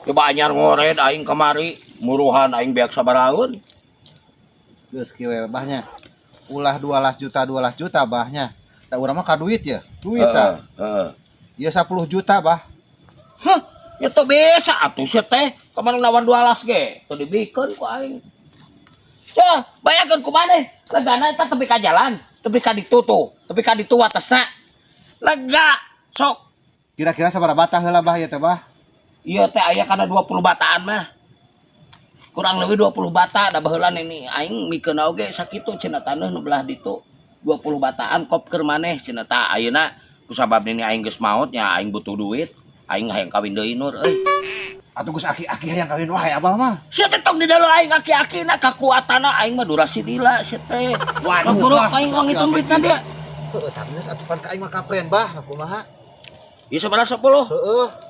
Coba anyar ngored aing kamari, muruhan aing beak sabarahaeun. Geus kieu we, Bah, nya. Ulah 12 juta 12 juta, Bah, nya. Da urang mah ka duit ya. Duit tah. Heeh. Ieu 10 juta, Bah. Hah, ya teu bisa atuh sia teh. Kamari nawan 12 ge, teu dibikeun ku aing. Cah, bayangkeun ku maneh, legana eta tepi ka jalan, tepi ka ditu tuh, tepi ka ditu watesna. Lega, sok. Kira-kira sabaraha bata heula, Bah, ieu teh, Bah? Ieu teh aya kana 20 bataan mah. Kurang lebih 20 bata da baheula ini aing mikeun oge sakitu cenah taneuh nu belah ditu 20 bataan kopker maneh cenah tah. Ayeuna kusabab nini aing geus maot nya, aing butuh duit, aing hayang kawin deui, Nur euy. Atuh geus aki-aki hayang kawin wae Abah mah. Sia teh tong di dalam aing aki-aki na kakuatanna aing mah durasi dila sia teh. Waduh, Boro Bah. Aing ngitung duitna dia. Heeh, tapi geus atuh pan ka aing mah kapren, Bah, kumaha? Ieu sabaraha 10? Heeh.